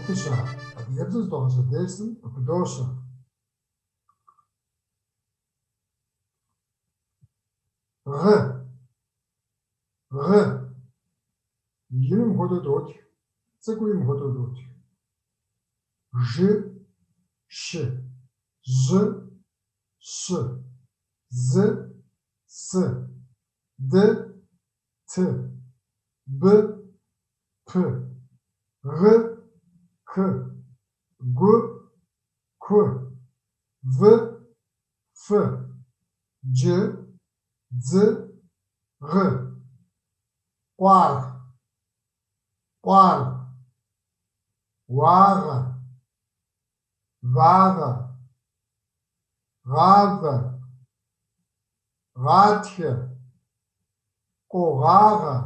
Дыщыӏэ адыгэбзэ зыдогъасэ дерсым къыпыдощэ. Гъы. Гъы. Ину мыпхуэдэу дотх, цӏыкӏууи мыпхуэдэу дотх. Жы, щы, жьы, щы, зы, сы, ды, ты, бы, пы, гы, кы, гу, ку, вы, фы, джы, дзы, гъы. Къуаргъ, къуаргъ, уагъэ, вагъэ, гъавэ, гъатхэ, къугъагъэ,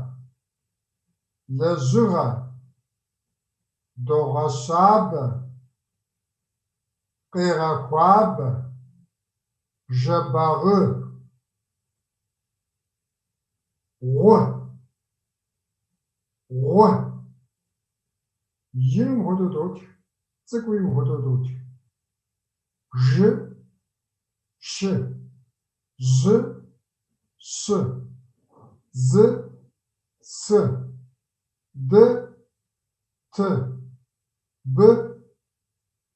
лэжьыгъэ, догъэщабэ, къегъэхуабэ, Жэбагъы. Гъу. Гъу. Ину мыпхуэдэу дотх, цӏыкӏууи мыпхуэдэу дотх. Жы, щы, жьы, щы, зы, сы, ды, ты, бы,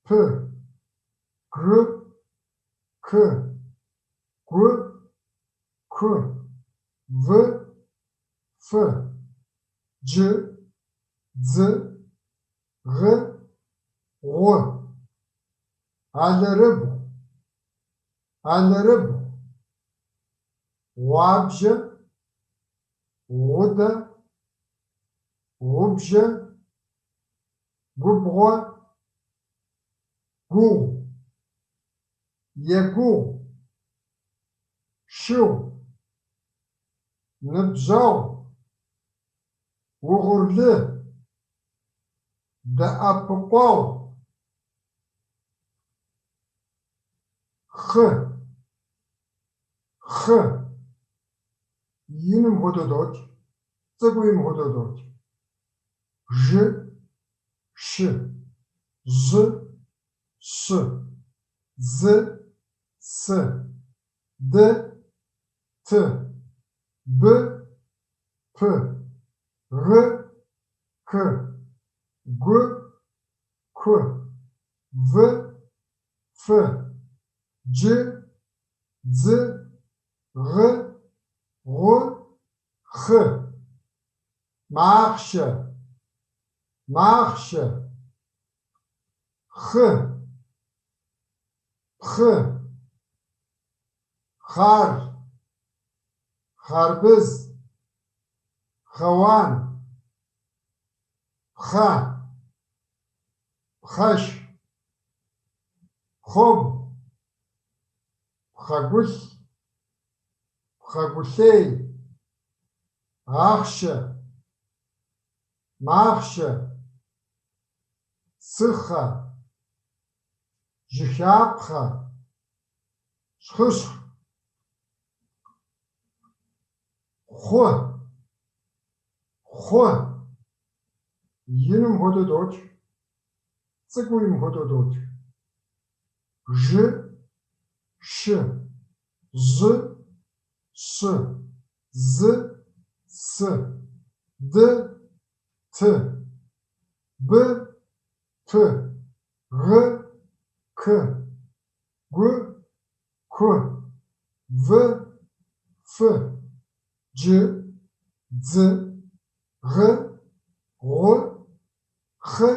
пы, гы, кы, гу, ку, вы, фы, джы, дзы, гъы, гъу. Алэрыбгъу, алэрыбгъу, гъуабжэ, гъудэ, гъубжэ, губгъуэ, гугъу, егугъу, шыгъу, ныбжьэгъу, угъурлы, дэӏэпыкъуэгъу, хъы, хъы. Ину мыпхуэдэу дотх, цӏыкӏууи мыпхуэдэу дотх. Жы, шы, жьы, щы, зы, сы, ды, ты, бы, пы, гы, кы, гу, ку, вы, фы, джы, дзы, гъы, гъу, хъы. Махъшэ, махъшэ, хъы, пхъы, хъар, хъарбыз, хъэуан, пхъэ, пхъэш, пхъуэбгъу, пхъэгулъ, пхъэгулъей, ахъшэ, махъшэ, цыхъэ, жыхапхъэ, щхъыщхъ. Хъу, хъу. Ину мыпхуэдэу дотх, цӏыкӏууи мыпхуэдэу дотх. Жы, шы, жьы, щы, зы, сы, ды, ты, бы, пы, гы, кы, гу, ку, вы, фы, джы, дзы, гъы, гъу, хъы,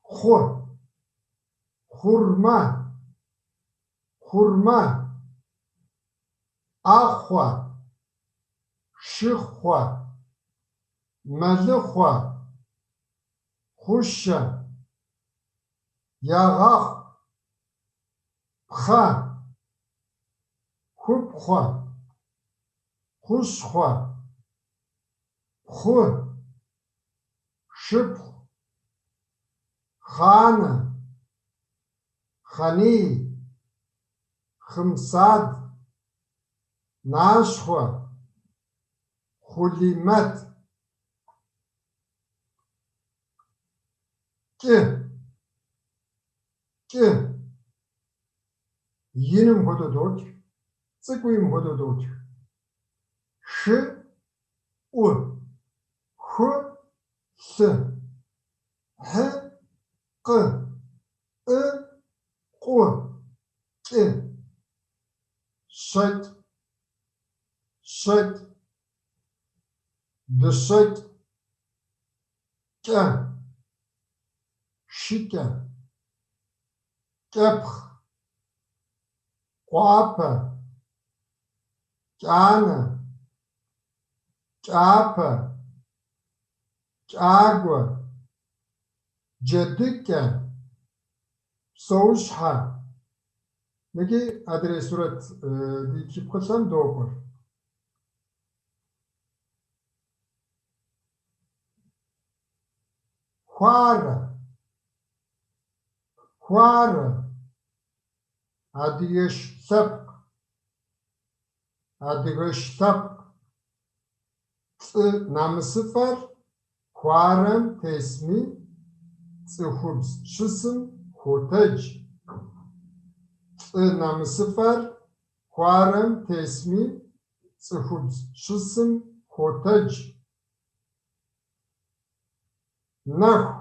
хъу. Хъурмэ, хъурмэ, ӏэхъуэ, шыхъуэ, мэлыхъуэ, хъушэ, ягъэхъу, пхъэ, хупхъуэ, хущхъуэ, пхъу, шыпхъу, хъанэ, хъаний, хъымсад, нащхъуэ, хъулимэт. Кӏы. Кӏы. Кӏы. Иным хуэдэу дотх, цӏыкӏуи мыпхуэдэу дотх. Шы, ӏу, ху, лъы, хьы, къы, ӏы, къу, кӏы. Щэкӏ, щэкӏ, дыщэкӏ, кӏэ, шыкӏэ, кӏэпхъ, къуапэ, кӏанэ, кӏапэ, кӏагуэ, джэдыкӏэ, псэущхьэ. Мыкӏи адрей сурэт ди тхыпхъылъэм докӏуэр. Хуарэ, хуарэ, адыгэш лъэпкъ, адыгэш лъэпкъ. Лӏы намысыфӏэр хуарэм тесми, цӏыхубз щысым хуотэдж. Лӏы намысыфӏэр хуарэм тесми, цӏыхубз щысым хуотэдж. Нэху,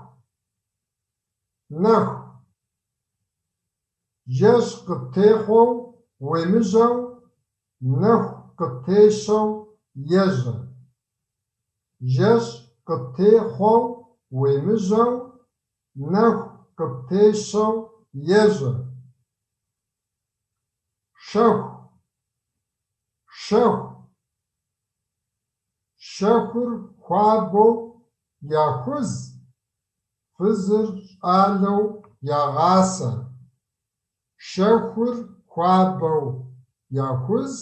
нэху. Жэщ къыптехъуэу уемыжьэу, нэху къыптещэу ежьэ. Жэщ къыптехъуэу уемыжьэу, нэху къыптещэу ежьэ. Шэху, шэху. Шэхур хуабэу яхуз, фызыр щӏалэу ягъасэ. Шэхур хуабэу яхуз,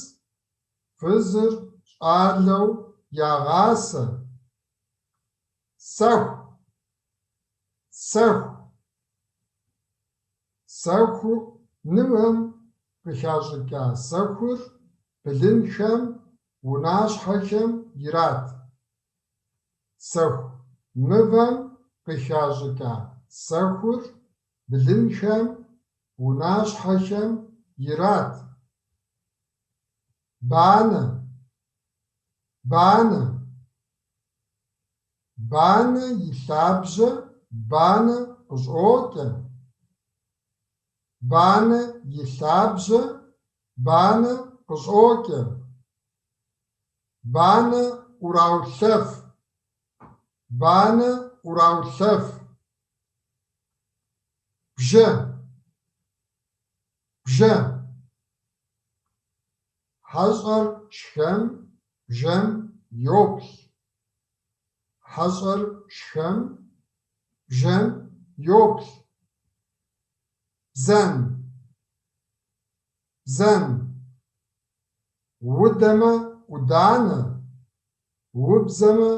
фызыр щӏалэу ягъасэ. Сэху, сэху. Сэху нывэм къыхащӏыкӏа сэхур блынхэм, унащхьэхэм ират. Сэху мывэм къыхащӏыкӏа сэхур блынхэм, унащхьэхэм ират. Банэ, банэ. Банэ и лъабжьэ банэ къыщӏокӏэ. Банэ и лъабжьэ банэ къыщӏокӏэ. Банэ ӏураулъэф, банэ ӏураулъэф. Бжэ, бжэ. Хьэщӏэр шхэм бжэм йоплъ. Хьэщӏэр шхэм бжэм йоплъ. Бзэн, бзэн. Удэмэ ӏуданэ, убзэмэ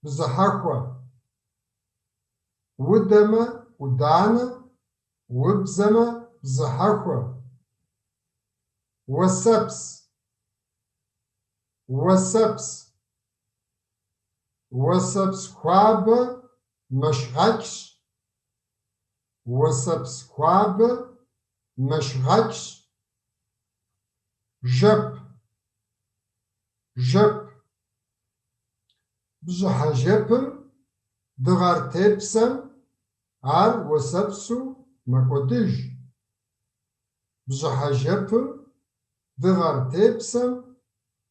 бзыхьэхуэ. Удэмэ ӏуданэ, убзэмэ бзыхьэхуэ. Уэсэпс, уэсэпс. Уэсэпс хуабэ мэшгъэкӏщ. Уэсэпс хуабэ мэшгъэкӏщ. Жэп, жэп. Бжьыхьэ жэпым дыгъэр тепсэм, ар уэсэпсу мэкӏуэдыж. Бжьыхьэ жэпым дыгъэр тепсэм,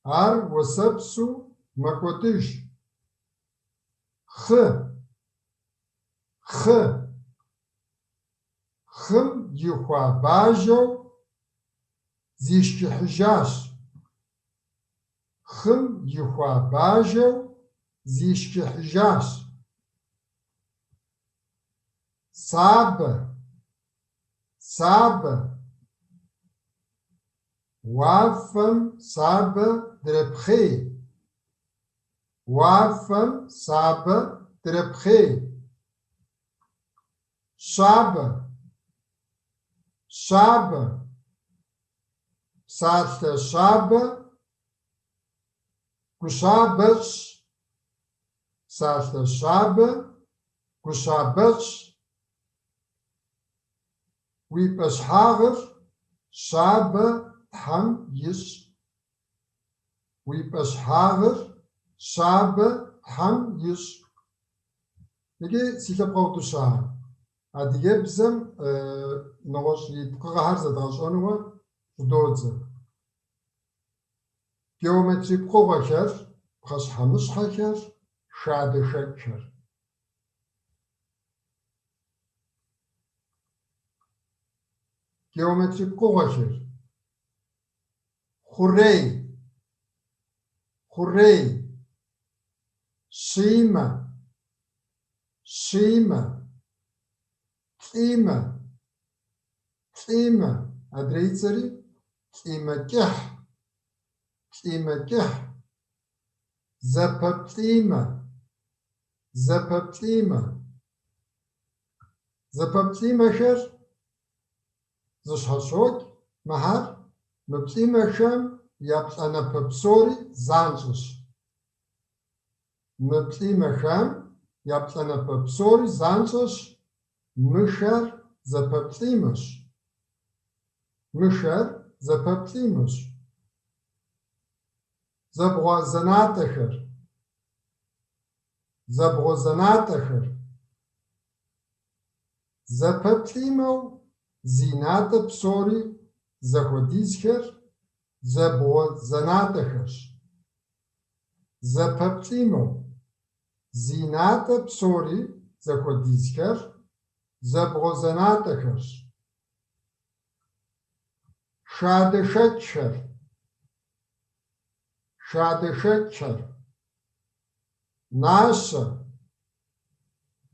ар уэсэпсу мэкӏуэдыж. Хъы, хъы. Хъым ихуа бажэу зишхыхьыжащ. Хъым ихуа бажэу зишхыхьыжащ. Сабэ, сабэ. Уафэм сабэ дрепхъей. Уафэм сабэ дрепхъей. Щабэ, щабэ. Псалъэ щабэ гущабэщӏщ. Псалъэ щабэ гущабэщӏщ. Уи пӏэщхьагъыр щабэ Тхьэм ищӏ. Уи пӏэщхьагъыр щабэ Тхьэм ищӏ. Иджы си лъэпкъэгъу дыщэ, адыгэбзэм нэгъуэщӏ и пкъыгъэхэр зэдгъэщӏэнуэ щӏыдодзэ. Геометрик пкъыгъуэхэр, пхъэщхьэмыщхьэхэр, хадэхэкӏхэр. Геометрик пкъыгъуэхэр. Хъурей, хъурей, щимэ, щимэ, плӏимэ, плӏимэ, адрей и цӏэри плӏимэ кӏыхь, плӏимэ кӏыхь, зэпэплӏимэ, зэпэплӏимэ. Зэпэплӏимэхэр зыщхьэщокӏ мыхьэр, мы плӏимэхэм я плӏанэпэ псори занщӏэщ. Мы плӏимэхэм я плӏанэпэ псори занщӏэщ, мыхэр зэпэплӏимэщ. Мыхэр зэпэплӏимэщ. Зэбгъузэнатӏэхэр. Зэбгъузэнатӏэхэр. Зэпэплӏимэу зи натӏэ псори зэхуэдизхэр зэбгъузэнатӏэхэрщ. Зэпэплӏимэу зи натӏэ псори зэхуэдизхэр зэбгъузэнатӏэхэрщ. Хадэхэкӏхэр. Хадэхэкӏхэр. Нащэ,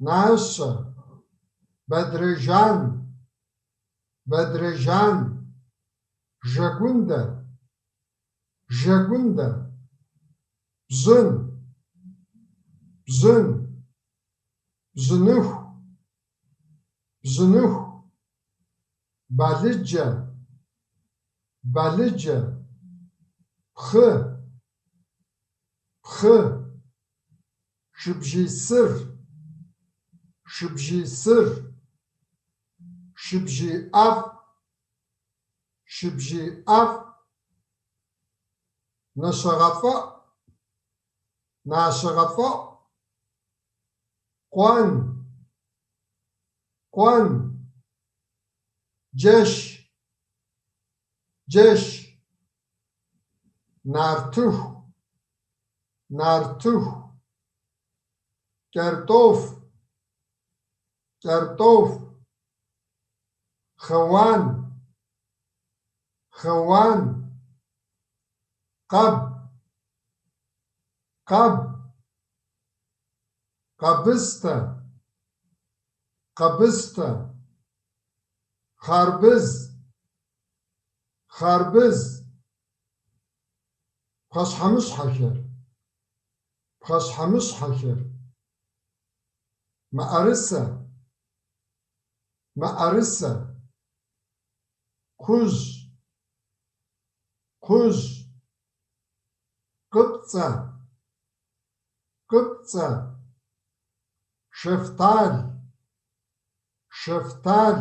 нащэ, бэдрэжан, бэдрэжан, жэгундэ, жэгундэ, бжьын, бжьын, бжьыныху, бжьыныху, балыджэ, балыджэ, пхъы, пхъы, шыбжий сыр, шыбжий сыр, шыбжий ӏэфӏ, шыбжий ӏэфӏ, нащэгъэфӏэӏу, нащэгъэфӏэӏу, къуэн, къуэн, джэш, джэш, нартыху, нартыху, кӏэртӏоф, кӏэртӏоф, хъэуан, хъэуан, къэб, къэб, къэбыстэ, къэбыстэ, хъарбыз, хъарбыз, пхъэщхьэмыщхьэхэр, пхъэщхьэмыщхьэхэр, мыӏэрысэ, мыӏэрысэ, кхъужь, кхъужь, къыпцӏэ, къыпцӏэ, шэфтал, шэфтал,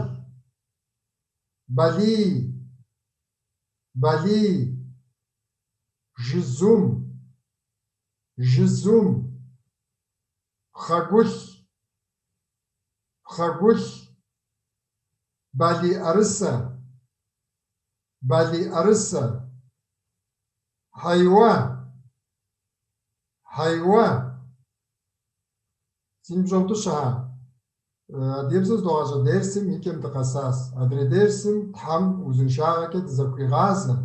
балий, балий, жызум, жызум, пхъэгулъ, пхъэгулъ, балийӏэрысэ, балийӏэрысэ, хьэйуэ, хьэйуэ. Си ныбжьэгъу дыщэхэ, адыгэбзэ зыдогъащӏэ дерсым и кӏэм дыкъэсащ. Адрей дерсым Тхьэм узыншагъэкӏэ дызэхуигъазэ.